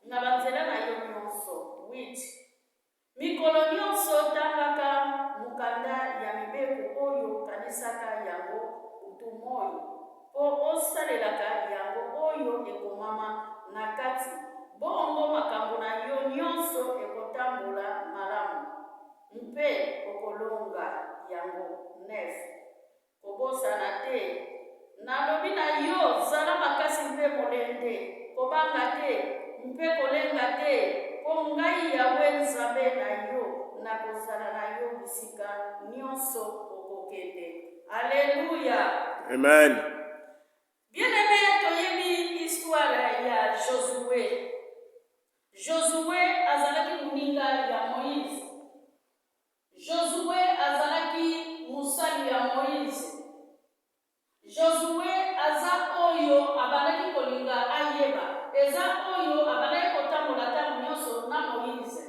Na banzela na yo nyonso. 8 Mikolo nyonso tangaka mokanda ya mibeko oyo, kanisaka yango butu moi, mpo osalelaka yango oyo ekomama na kati, bongo makambo na yo nyonso ekotambola malamu, mpe okolonga yango. 9 Kobosana te, nalobi na yo, zala makasi mpe molende, kobanga te mpe kolenga te, mpo ngai Yawe Nzambe na yo nakozala na yo bisika nyonso okokende. Aleluya! Amen. Bien-aime, toyebi histoire ya Josue. Josue azalaki moninga ya Moïse. Josue azalaki mosali ya Moize. Josue aza oyo abandaki kolinga ayeba. Eza oyo abandaki kotambola ntango nyonso na Moize.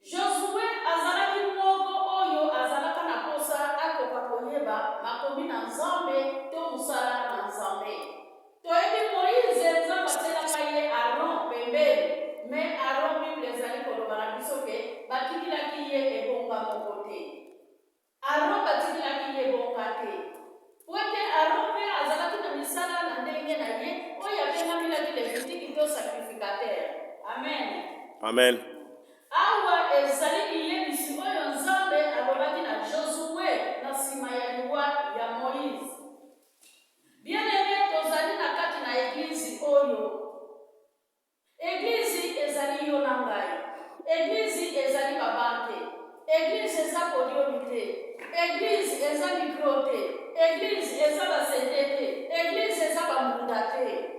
Josue azalaki moko oyo azalaka na mposa akoka koyeba makomi na Nzambe to mosala na Nzambe. Toyebi Moïse, Nzambe atielaka ye Aaron pembeni, mais Aaron bible ezali koloba na biso ke batikilaki ye ebonga moko te. Aaron batikilaki ye ebonga te. Po ete Aaron pe azalaki na misala na ndenge na ye oyo abengamelaki Levitique to sacrificateur. Amen. Amen. Awa ezali liyebisi oyo Nzambe alobaki na Josue na sima ya liwa ya Moïse. Bien aime tozali na kati na eglise oyo. Eglise ezali yo na ngai. Eglise ezali ba banc te. Eglise eza podium te. Eglise eza micro te. Eglise eza ba sete te. Eglise eza ba mbunda te.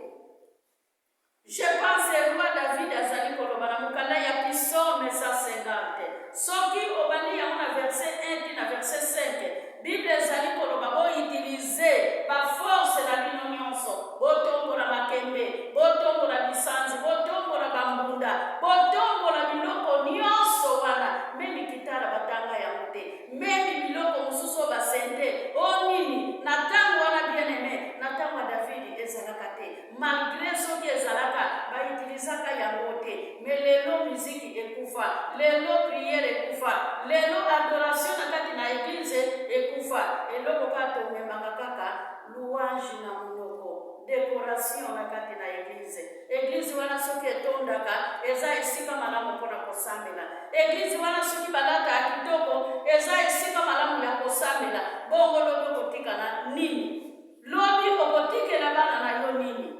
Je pense roi David azali koloba na mokanda ya Psaume 150. Soki obandi yango na verset 1 ti na verset 5, Bible ezali koloba bo utiliser ba force na bino nyonso, botombola makembe, botombola bisanzi, botombola ba mbunda, botombola biloko nyonso wana, meme kitala batanga yango te, meme biloko mosusu oyo ba sente, o nini, na tango wana bien aime, na tango ya David ezalaka te. Malgre soki ezalaka ba utilisaka yango te mais lelo musique ekufa, lelo prière ekufa, lelo adoration na kati na eglise ekufa, eloko kaka tomemaka kaka louange na munoko, decoration na kati na eglise. Eglise wana soki etondaka eza esika malamu pona kosambela. Eglise wana soki balataka kitoko eza esika malamu ya kosambela. Bongo lobi okotika na nini? Lobi okotikela bana na yo nini?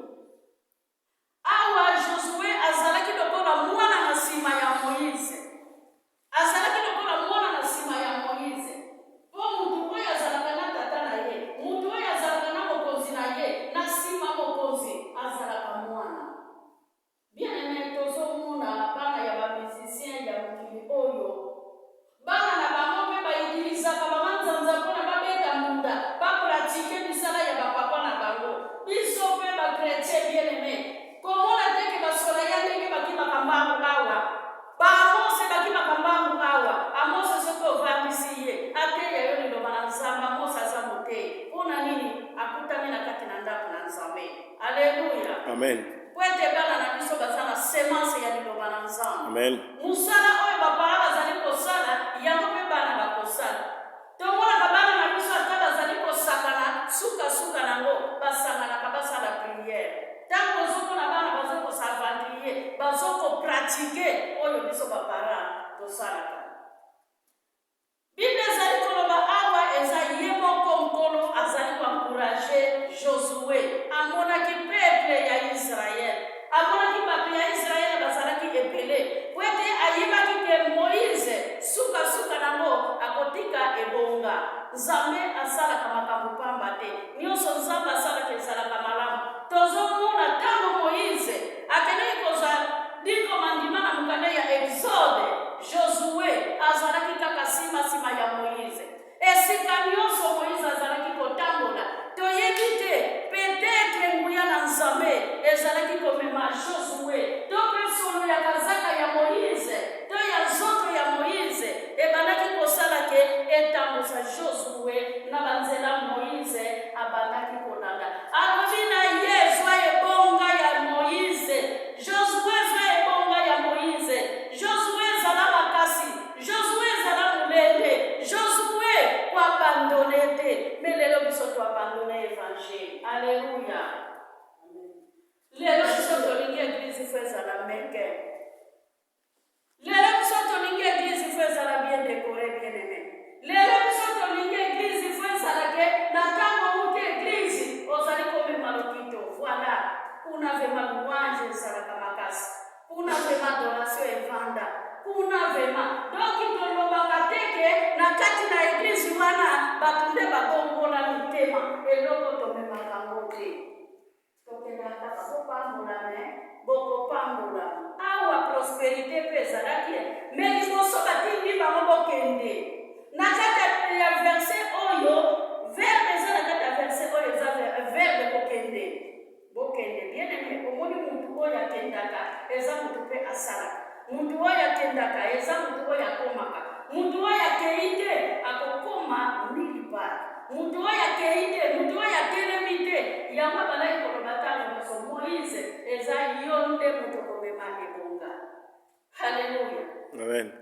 Awa Josue azalaki lokola mwana na nsima ya Moize. Azalaki lokola mwana na nsima ya Moize. Mpo moto oyo azalaka na tata na ye, moto oyo azalaka na mokonzi na ye, na nsima mokonzi azalaka mwana. Bien aime tozo mona bana ya ba musiciens ya mokili oyo bana na bango pe ba utilisaka ba manzanza pona ba beta mbunda ba pratique misala ya ba papa na bango biso pe ba chretiens bien aime komona te ke ba soraya ndenge bakimaka mbangu awa ba amose bakimaka mbangu awa amose soki ovandisi ye ateya yo liloba na nzambe amose aza moteyi pona nini akutami na kati na ndako na nzambe Alleluia. Amen. Po ete bana na biso baza na semence ya liloba na Nzambe. Amen. Mosala oyo ba parents bazali kosala, yango pe bana bakosala. Tomonaka bana na biso ata bazali kosakana, suka suka na yango basanganaka basala prière. Tango ozomona bana bazo ko s'aventurer, bazo ko pratiquer oyo biso ba parents tosalaka. Bible ezali koloba awa eza ye moko Nkolo azali ko encourager Josue. Amonaki peuple ya Israël. Amonaki bato ya Israël bazalaki ebele. Po ete ayebaki ke Moïse suka suka nango akotika ebonga. Nzambe asalaka makambo pamba te. Nionso Nzambe asalaka ezalaka malamu. Tozo mona tango Moïse akendaki kozwa dix commandements na mokanda ya Exode, Josue azalaki kaka sima sima ya Moïse. Esika nionso Moïse azalaki kotambola, toyebi te, peut-etre nguya na Nzambe ezalaki komema Josue, to pe solo ya kazaka ya Moïse to ya nzoto ya Moïse ebandaki kosala ke etambusa Josue na ba nzela Moïse abandaki kolanda. Aleluya! Lelo biso tolingi eglise fo ezala meke. Lelo biso tolingi eglise fo ezala bien decore, bien aime. Lelo biso tolingi eglise fo ezala ke na ntango outi eglise ozali komema lokito. Voilà, kuna vraiment louange ezalaka makasi. Kuna vraiment adoration evanda. Kuna vraiment. Donc tolobaka te ke na kati na eglise wana bato nde babongola mitema. Eloko tomemaka yango te. Tokendaka kaka bopambolama eh, bokopambolama. Awa prosperite mpe ezalaki eh, mais liboso batindi bango bokende. Na kati ya verset oyo, verbe eza na kati ya verset oyo eza verbe kokende. Bokende, bien aime, omoni mutu oyo akendaka eza mutu mpe asalaka. Mutu oyo akendaka eza mutu oyo akomaka. Mutu oyo akei te akokoma nulle part. Mutu oyo akei te, mutu oyo atelemi te, yango abandaki koloba ntango nyonso, Moïse, eza yo nde moto okomema ebonga. Haleluya. Amen.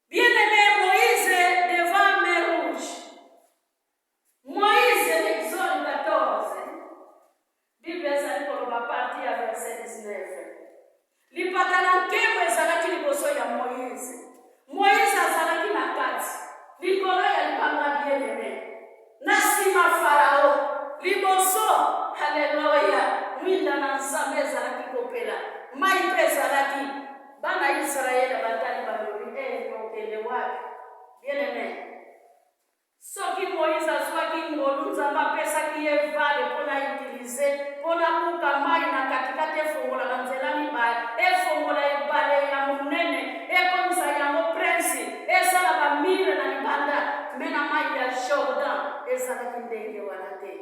Bien aimé, Moïse devant mer Rouge. Moïse, Exode 14. Bible ezali koloba partie ya verset 19. Lipata na nkembo ezalaki liboso ya Moïse. Moïse azalaki na kati, likolo ya libanga bien-aimé. Na nsima Farao, liboso, haleluya, mwinda na Nzambe ezalaki kopela, mai mpe ezalaki. Bana Yisraele batali balobi, eh, tokende wapi? Bien-aimé, Soki Moïse azwaki ngolu, Nzambe apesaki ye vale mpo na utiliser mpo na buka mayi na katikati efongola ba nzela mibale, efongola ebale ya monene, ekomisa yango prince, esala ba mire na libanda, mais na mayi ya Jordan ezalaki ndenge wana te.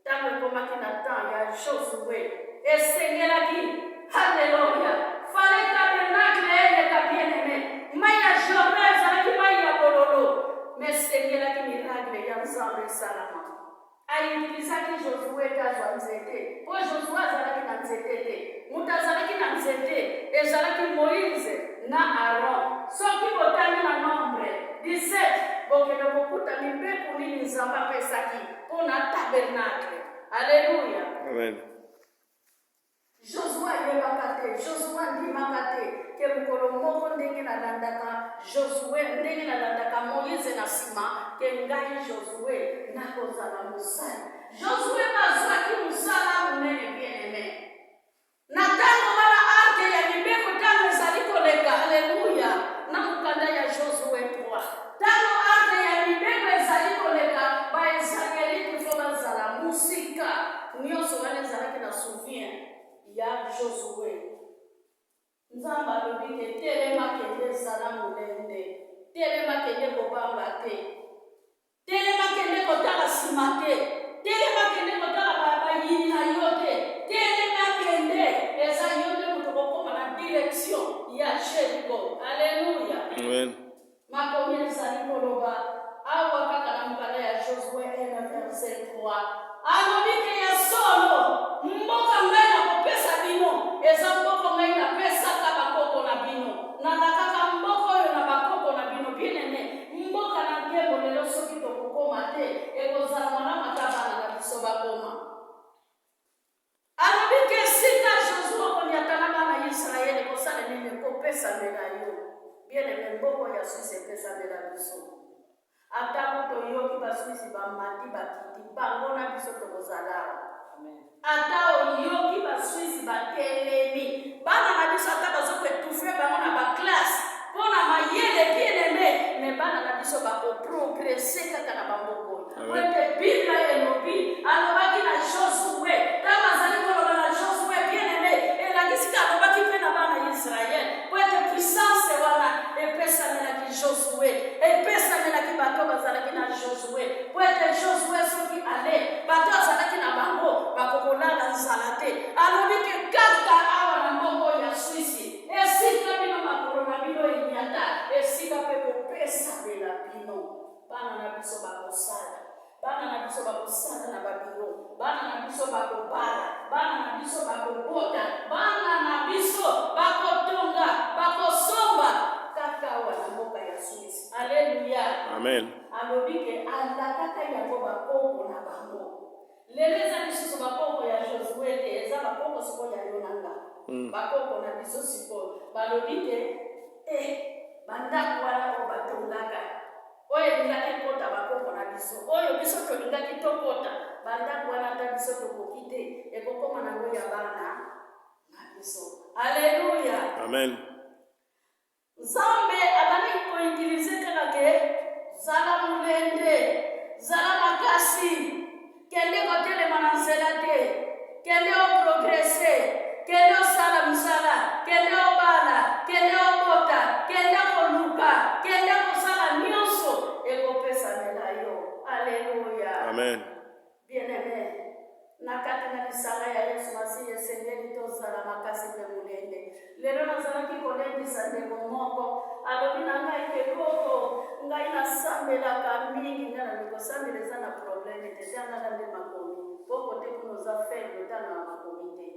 Tango ekomaki na temps ya Josue, esengelaki, Hallelujah, fallait tabernacle eleka, bien aime. Mai ya Jordan ezalaki mai ya bololo, mais esengelaki miracle ya Nzambe esalama. Autilisaki Josue te azwa nzete, mpo Josue azalaki na nzete te. Moto azalaki na nzete ezalaki Moïse na Aaron. Soki botangi na Nombre 17, bokende kokuta mibeko nini Nzambe apesaki mpo na tabernacle. Alleluia. Amen. Josue ayebaka te, Josue andimaka te ke mokolo moko ndenge nalandaka Josue, ndenge nalandaka Moïse na nsima, ke ngai Josue nakozala mosali. Josue bazwaki mosala monene, bien aimé. Na ntango wana arke ya mibeko ntango ezali koleka, aleluya, na mokanda ya Josue 3, ntango arke ya mibeko ezali koleka, baisraelite fo bazala mosika. Nyonso wana ezalaki na souvenir ya Josue. Nzambe alobi ke telema, kende, zala molende, telema, kende, kobanga te. Telema kende kotala sima te. Telema kende kotala ba bayini na yo te. Telema kende, eza yo nde moto okokoma na direction ya Jericho. Alleluia. Amen. Makomi ezali koloba awa kaka na mokanda ya Josue 1 verset 3. Alobi ke ya solo mboka ngai nakopesa bino eza mboka ngai napesaka bakoko na bino. Nalakaka mboka oyo na bakoko na bino. Bien aime, Mboka na nkembo lelo soki tokokoma te ekozala malamu ata bana na biso bakoma. Alobi ke esika Josue okonyata na bana ya Israele ekosala nini? Ekopesamela yo. Bien aime, mboko ya Suisse epesamela biso. Ata ko toyoki ba Suisse bamati bakiti, bango na biso tokozala awa. Ata oyoki ba Suisse batelemi, bana na biso ata bazo ko etouffer bango na ba classe mpo na mayele, bien aime, mais bana na biso bako progresser kaka na bamboka oyo. Po ete Bible elobi, alobaki na Josue, ntango azali koloba na Josue, bien aime, elakisi ke alobaki mpe na bana ya Israël, po ete puissance wana epesamelaki Josue, epesamelaki bato bazalaki na Josue. Po ete Josue soki ale, bato azalaki na bango bakokolala nzala te. Alobi ke kaka awa na mboka oyo ya Swisi, esika bino makolo na bino enyata, esika pe kopesamela bino. Bana na biso bakosala, bana na biso bakosala na ba bureau, bana na biso bakobala, bana na biso bakobota, bana na biso bakotonga, bakosomba kaka awa na mboka ya Swisi. Alleluia. Amen. Alobi ke alakaka yango ba koko na bango. Lelo eza lisusu ba koko. Bakoko ya Josue te, eza bakoko sikoyo ya yo na nga. Bakoko na biso sikoyo balobi ke eh, bandako wana oyo batongaka, oyo elingaki ekota bakoko na biso, oyo biso tolingaki tokota, bandako wana ata biso tokoki te, ekokoma nango ya bana na biso. Aleluya, amen. Nzambe abandaki ko utiliser kaka ke zala molende, zala makasi, kende kotelema na nzela te, kende o progresser, kende osala mosala, kende obala, kende obota, kende koluka, kende kosala nyonso ekopesamela yo. Aleluya, amen. Bien-aime, na kati na lisanga ya Yesu Masiya esengeli tozala makasi mpe molende. Lelo nazalaki kolendisa ndeko moko, alobi na ngai ke koko, ngai nasambelaka mingi. Ngai nalobi kosambela eza na problème te, tangaka nde makomi, po kote kuna oza faible, otangaka makomi te.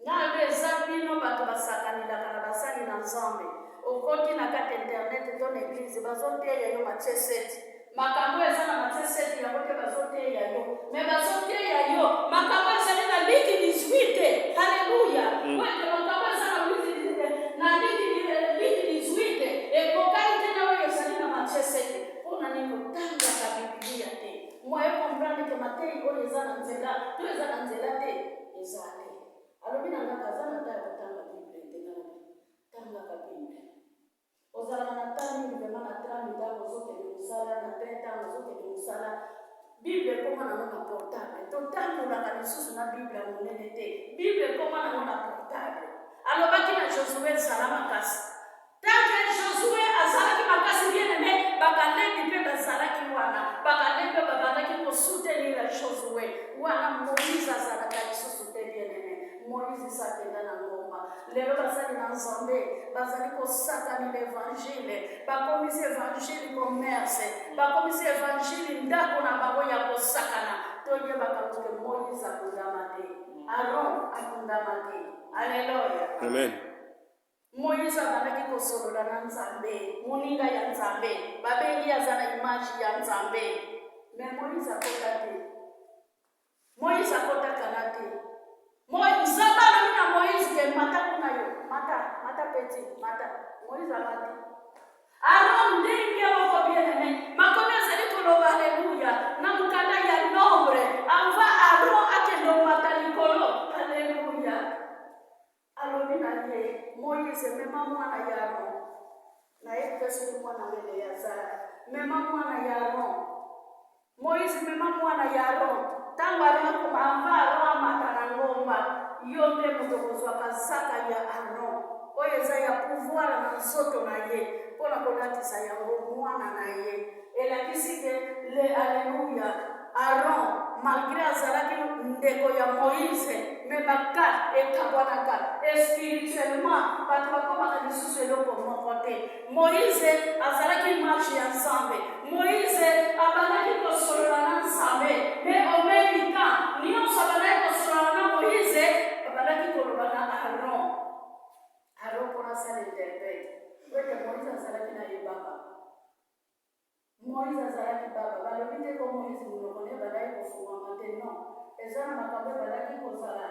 Nga nde eza bino batu basakanelaka na basali na nzambe okoti na kati internet to na eglise bazo teya yo matie seti makambo eza na matie seti yango te bazo teya yo me bazo teya yo makambo ezali na liki 18 haleluya mm. Oyo makambo eza na liki na liki liki 18 ekokani te na oyo ezali na matie seti. Mpo na nini otangaka biblia te? Moyen comprendre ke mateyi oyo eza na nzela to eza na nzela te eza te. Alobi na nga aza na temps ya kotanga bible te. Nga nabi tangaka bible, ozalaka na temps mingi vraiment na trame ntango ozokende mosala, na train ntango ozokende mosala. Bible ekoma nango na portable, totambolaka lisusu na bible ya monene te, bible ekoma nango na portable. Alobaki na Josue zala makasi. Tant que Josue azalaki makasi, bien aimé, bakalebi mpe bazalaki wana. Bakalebi oyo babandaki kosoutenir Josue wana, Moïse azalaka lisusu te, bien aimé. Moïse esi akenda na ngomba. Lelo basali na Nzambe bazali kosakanela evangile, bakomisi evangile commerce, bakomisi evangile ndako na bango ya kosakana. Toyebaka ngo ke Moïse akundama te, Aaron akundama te. Alleluia, amen. Moïse abandaki kosolola na Nzambe, moninga ya Nzambe, babengi aza na image ya Nzambe. Mais Moïse akota te. Moïse akota kana te. Nzambe alobi na Moïse ke mata kuna yo, mata, mata petit, mata. Moïse amati. Aaron ndenge moko, bien aimé, makomi azali koloba, aleluya, na mokanda ya Nombre, avant Aaron akende omata likolo, aleluya, alobi na ye Moïse, mema mwana ya Aron. Nayebi te soki mwana ngo Eleazar. Mema mwana ya Aron. Moïse, mema mwana ya Aron. Ntango Aron akoma, avant Aron amata na ngomba, yo nde moto okozwa kazaka ya Aron oyo eza ya pouvoir na nzoto na ye mpo na kolatisa yango mwana na ye. Elakisi ke le, aleluya, Aron malgré azalaki ndeko ya Moïse, me baka ekabwanaka spirituellement, bato bakomaka lisusu eloko moko te. Moïse azalaki image ya Nzambe, Moïse abandaki kosolola na Nzambe, mais au même temps nyonso abandaki kosolola na Moïse, abandaki koloba na Aron. Aron mpona asala interprète, po ete Moïse azalaki na ye baba. Moïse azalaki baba. Balobi te ko Moïse monoko na ye ebandaki kofungwama te, non. Eza na makambo ebandaki kozala.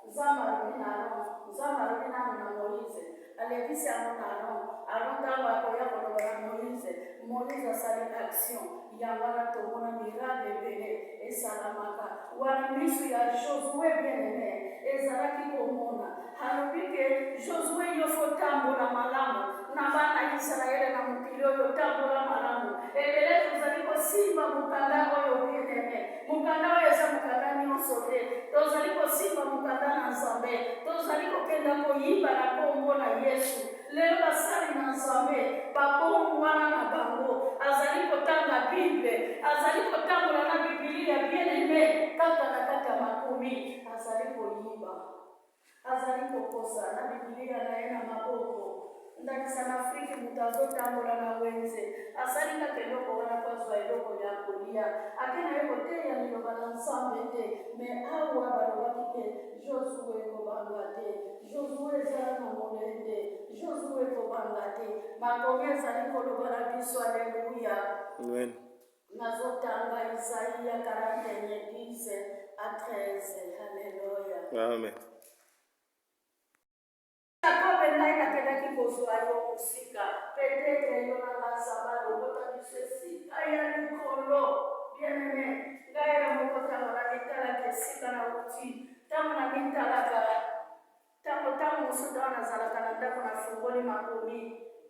Nzambe alobi na Aron, Nzambe alobi nanu na Moïse, alekisi yango na Aron. Aron ntango akoya koloba na Moïse, Moïse asali action yango wana. Tomona miracle ebele esalamaka wana. Miso ya Josue, bien aimé, ezalaki komona. Alobi ke Josue, yo fo tambola malamu na bana Isalaele na mokili oyo, tambola malamu. Ebele tozali kosimba mokanda oyo, bien aimé, mokanda oyo eza mokanda nyonso te. Tozali kosimba mokanda na Nzambe, tozali kokenda koyiba na nkombo na Yesu. Lelo basali na Nzambe babongwana na bango, azali kotanga bible, azali kotambola na bibilia, bien aimé, kaka na kati ya makomi azali koyiba, azali kokosa na bibilia na ye na maboko. Ndakisa na Afrike, moto azotambola na wenze, asali kaka eloko wana po azwa eloko ya kolia, ake na ye koteya liloba na Nzambe te. Me awa balobaki te Josue kobanga te, Josue ezala na molende, Josue kobanga te. Makomi ezali koloba na biso, aleluya. Amen. Nazotanga Isaia 41 10. à 13. Alléluia. Amen. Jacob, ngai nakendaki kozwa yo mosika, peut-être yo na nga Nzambe alokota biso esika ya likolo. Bien-aimé, ngai na moko ntango namitalaka esika nauti, ntango namitalaka, ntango ntango mosusu ntango nazalaka na ndako, nafungoli makomi,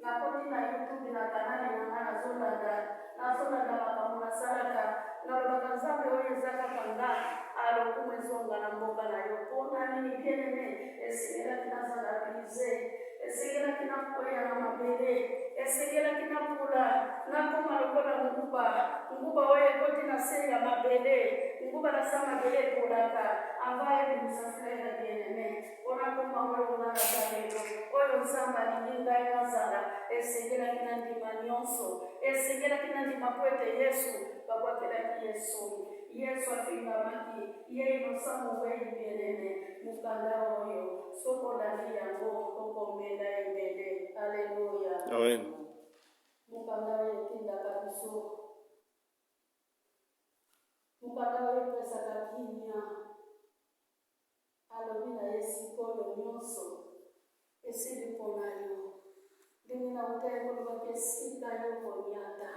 nakoti na YouTube na kanale na ngai, nazolanda nazolanda makambo nasalaka, nalobaka, Nzambe, oyo eza kaka nga, alokumu ezonga na mboka na yo. Mpona nini, bien-aimé? Esengelaki nazala brisé, esengelaki nakweya na mabele, esengelaki napola, nakoma lokola nguba, nguba oyo ekoti na se ya mabele. Nguba na se ya mabele epolaka avant ebimisa fleur. Bien-aimé, mpona koma oyo nga naza lelo, oyo Nzambe alingi ngai nazala, esengelaki na ndima nyonso, esengelaki na ndima po ete Yesu babwakelaki ye soni, Yesu afingamaki, ye innocent mowei. Bien-aimé, mokanda oyo, soki olandi yango, okomela ebele. Alleluya. Amen. Mokanda oyo etindaka biso, mokanda oyo epesaka kimia. Alobi na ye, sikoyo nyonso esili mpo na yo. Ndenge nautaki kolobaki, esika yo koniata,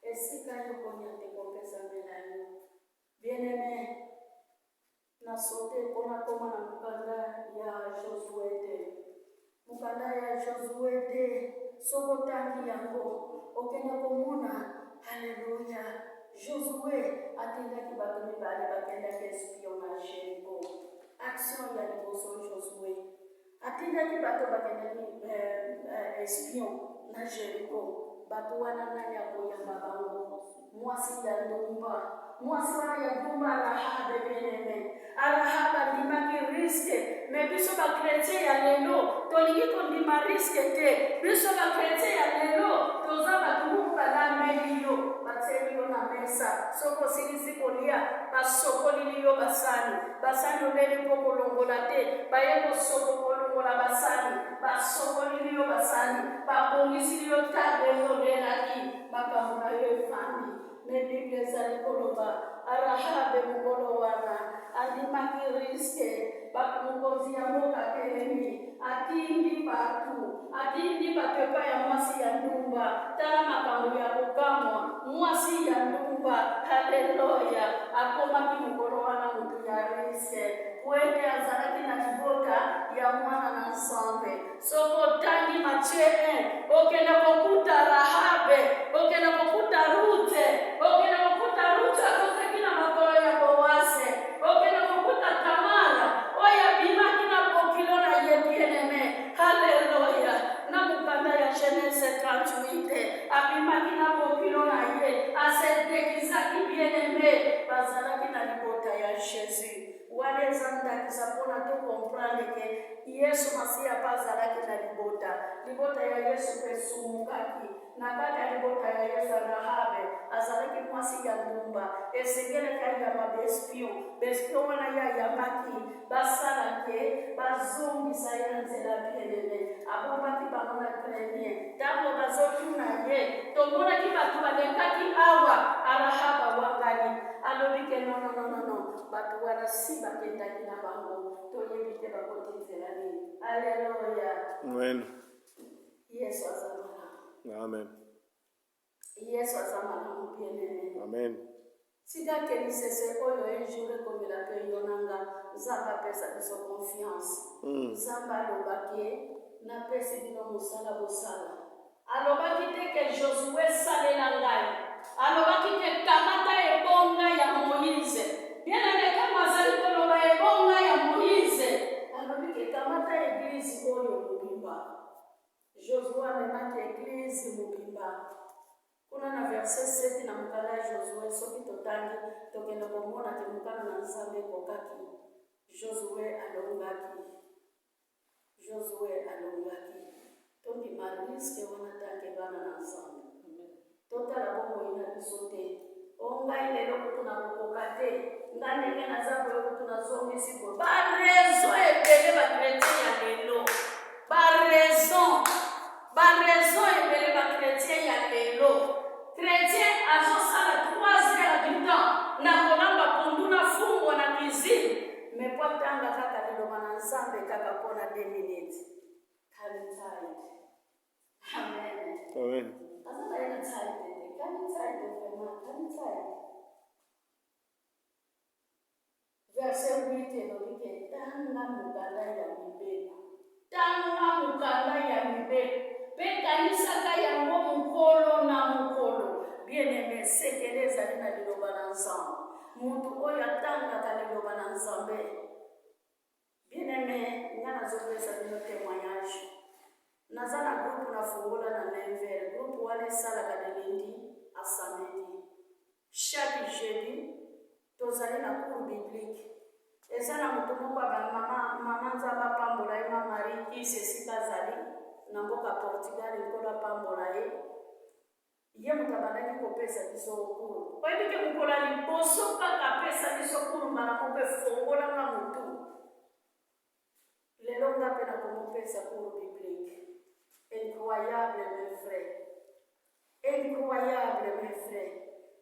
esika yo koniata ekopesamela yo. Bien-aimé, nasote mpo nakóma na mokanda ya Josue te. Mokanda ya Josue te, soki otangi yango, okende komona, alleluya, Josue atindaki bato mibale, bakendaki espionnage Jeriko. Action ya liboso, Josue atindaki bato, bakendaki espion na Jeriko. Bato wana, nani akoyamba bango? Mwasi ya ndumba, mwasi wana ya ndumba, Rahabe. Bien-aimé, Rahab andimaki risque. Mais biso bachrétien ya lelo tolingi kondima risque te. Biso bachrétien ya lelo toza bato moko balambeli yo, batieli yo na mesa, soki osilisi kolia, basokolili yo basani. Basani oleli mpo kolongola te, baye kosoko kolongola basani, basokolili yo basani, babongisili yo table oyo olelaki, makambo na yo efandi. Mais Bible ezali koloba, Arahabe mokolo wana andimaki risque. Mokonzi ya mboka atelemi, atindi bato, atindi bato epai ya mwasi ya ndumba. Tala makambo ya kokamwa, mwasi ya ndumba, halleluya, akomaki mokolo wana motu ya risque po ete azalaki na libota ya mwana na Nzambe. Soki otangi Matthieu 1, okende kokuta Rahabe, okende kokuta Rute, okende kokuta Rute akotaki na makolo ya Boaze, okende kokuta Tamara oyo abimaki na bokilo na ye. Bien-aimé, halleluya, na mokanda ya Genèse 38, abimaki na bokilo na ye, asedekisaki. Bien-aimé, bazalaki na libota ya Jésus. Wana eza ndakisa mpona tocomprendre ke Yesu Masiya mpe azalaki na libota. Libota ya Yesu mpe esumukaki. Na kati ya libota ya Yesu, Rahabe azalaki mwasi ya ndumba, esengelaki ayamba baespion. Baespion wana ye ayambaki, basala ke bazongisa ye na nzela. Bien-aimé, abombaki bango na grenier. Ntango bazotuna ye, tomonaki bato balekaki awa, Arahaba wangani, alobi ke nonononono, bato wana si bakendaki na bango, toyebi te bakoti nzela nini. Alleluya. Amen. Yesu aza malamu. Amen. Yesu aza malamu, bien-aimé. Amen. Tika ke lisese oyo un jour ekomela mpe yo na nga. Nzambe apesa biso confiance. Nzambe alobaki, napesi bino mosala, bosala. Alobaki te ke Josue salela ngai, alobaki ke kamata ebonga ya Moïse. Bien-aimé, ntango azali koloba ebonga ya Moïse, alobi ke kamata église oyo mobimba. Josue amemaki église mobimba. Kuna na verset 7 na mokanda ya Josue, soki totangi, tokende komona ke mokano na Nzambe ekokaki. Josue alongaki, Josue alongaki. Tondima risque wana tanke bana na Nzambe. Totala bomoi na biso te, o ngai lelo kutu nakokoka te, nga ndenge naza boye, kutu nazongisi boye. Baraison ebele, bachrétien ya lelo, baraison, baraison ebele, bachrétien ya lelo. Chrétien azosala 3 heures du temps na kolamba pondu na fumbwa na cuisine. atanga kaka liloba na Nzambe kaka mpo na 2 minutes. Kani tight. Amen. Amen. Aza na ye na tight te. Kani tight vraiment. Kani tight. Verset 8 elobi ke tanga mokanda ya mibeko. Tanga mokanda ya mibeko mpe kanisaka yango mokolo na mokolo. Bien-aime, sekele ezali na liloba na Nzambe. Moto oyo atangaka liloba na Nzambe. Bien-aime, nga nazopesa bino témoignage. Naza na groupe nafungola na 9h. Groupe wana esalaka de lundi à samedi. Chaque jeudi tozali na cours biblique. Eza na moto moko ya ba mama, mama Nzambe apambola ye, ma Marie Kis esika azali na mboka Portugal, Nkolo apambola ye. Ye moto abandaki kopesa biso cours. Oyebi ke mokolo ya liboso kaka apesa biso cours mbala moko efongola nga motu. Lelo nga pe nakomopesa cours biblique. Incroyable mais vrai. Incroyable mais vrai.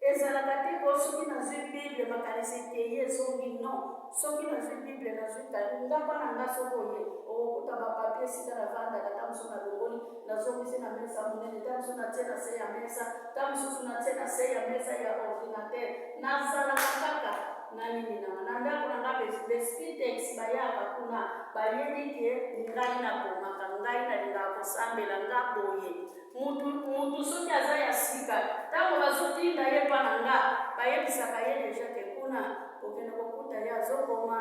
Ezalaka te ko soki nazwi Bible makanisi ekeyi ezongi non. Soki nazwi Bible nazwi nga pa na nga soki oye okokuta ba papier esika navandaka ta mosusu nalongoli nazongisi na mesa monene ta mosusu natie na se ya mesa ta mosusu natie na se ya mesa ya ordinateur nazalaka kaka na nini nanga na ndako na nga bespitex bayaka kuna bayebi ke ngai nakomaka ngai nalingaka kosambela nga boye mutu mutu soki aza ya sika ntango bazotinda ye mpa na nga bayebisaka ye deja ke kuna okende kokuta ye azokoma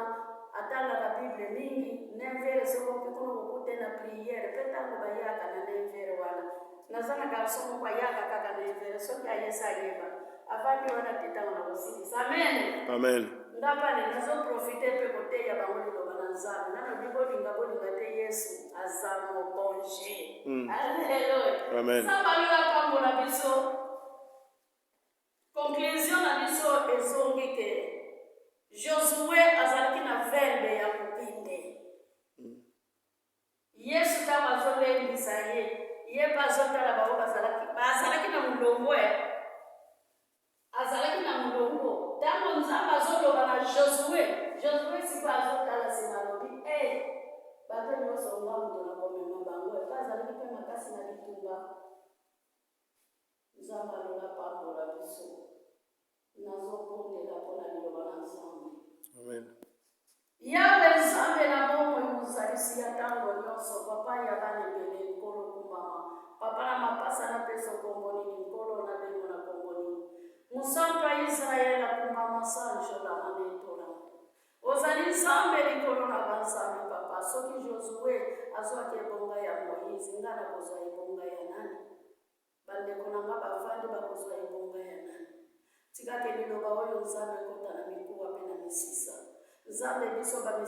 atangaka bible mingi nevere soki oke kuna kokuta ye na priere mpe ntango bayaka na nevere wana naza na garçon moko ayaka kaka nevere soki ayesa ayeba avandi wana te ntango na kosilisa amen amen nga pane nazoprofite mpe koteya bango liloba na nzambe nga nalobi bolinga bolinga te yesu aza mokonzi alleluya Amen. nzambe alola apambola biso conclusion na biso ezongi ke josue azalaki na verbe ya kokende. Yesu ntango azolendisa ye, ye mpe azotala bango bazalaki bazalaki na molongo e azalaki na molongo ntango Nzambe azoloba na Josue, Josue sikoyo azotala nsima alobi e bato nyonso nga moto nakomema bango epe azalaki mpe makasi na bitumba. Nzambe alola pambola biso. Nazobondela mpo na liloba na Nzambe. Amen. Yawe Nzambe na bomoi mozalisi ya ntango nyonso papa ya bana ebele nkolo kumbama papa na mapasa napesa kombo nini nkolo nabengo na kombo nini mosantu ya Israele akumbama sanjola manetola ozali Nzambe likolo na banzambe papa soki Josue azwaki ebonga ya Moïse nga nakozwa ebonga ya nani Bandeko na nga bavandi bakozwa ebonga ya nani? Tika ke liloba oyo Nzambe ekota na mikuwa pe na misisa. Nzambe biso ba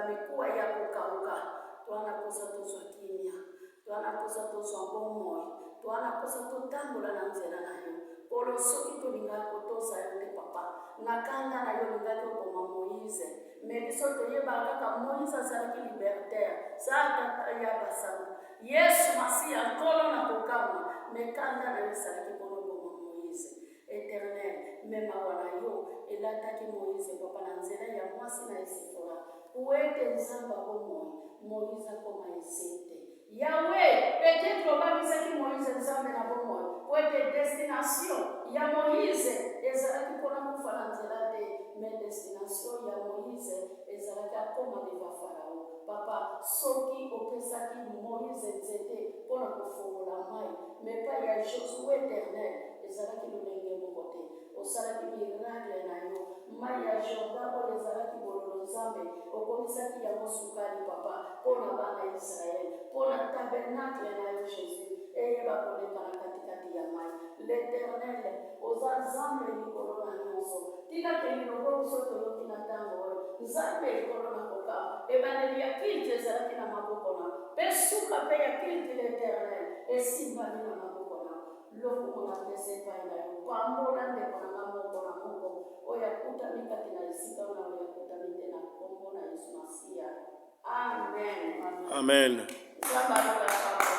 mikuwa ya kokauka toa na posa tozwa kimia, toa na posa tozwa bomoi, toa na posa totambola na nzela na yo. Nkolo soki tolingaka kotosa yo te papa, na kanda na yo olingaki oboma Moïse. Mais biso toyebaka kaka Moïse azalaki libertaire, sa tata ya basango. Yesu Masiya Nkolo na kokamwa mais kanda na yo ezalaki pona oboma Moïse Eternel mais mawa na yo elataki Moïse papa na nzela ya mwasi na ye Sephora puete Nzambe ya bomoi Moïse akoma esente Yahweh peut-etre obangisaki Moïse Nzambe na bomoi puete destination ya Moïse ezalaki pona kufa na nzela te mais destination ya Moïse ezalaki akoma devant Pharaon Papa, soki opesaki Moïse nzete mpo na kofongola mai, mais epai ya Josue Eternel, ezalaki lolenge moko te. Osalaki miracle na yo. Mai ya Jordan oyo ezalaki bololo Nzambe, okomisaki yango sukali, Papa, mpo na bana ya Israël, mpo na tabernacle na yo Jesus, eyeba koleka na katikati ya mai. L'Eternel, oza Nzambe likolo na nyonso. Tika te liloba biso toyoki na ntango oyo. Nzambe likolo na kokamwa. Ebandeli ya culte ezalaki na maboko na mpe suka mpe ya culte l'Eternel esimbami na maboko na lokumu na pesa epai na yo. Pambola ndeko na nga moko na moko oyo akutami kati na esika wana oyo akutami te na nkombo na Yesu Masiya. Amen. Amen. Nzambe alola.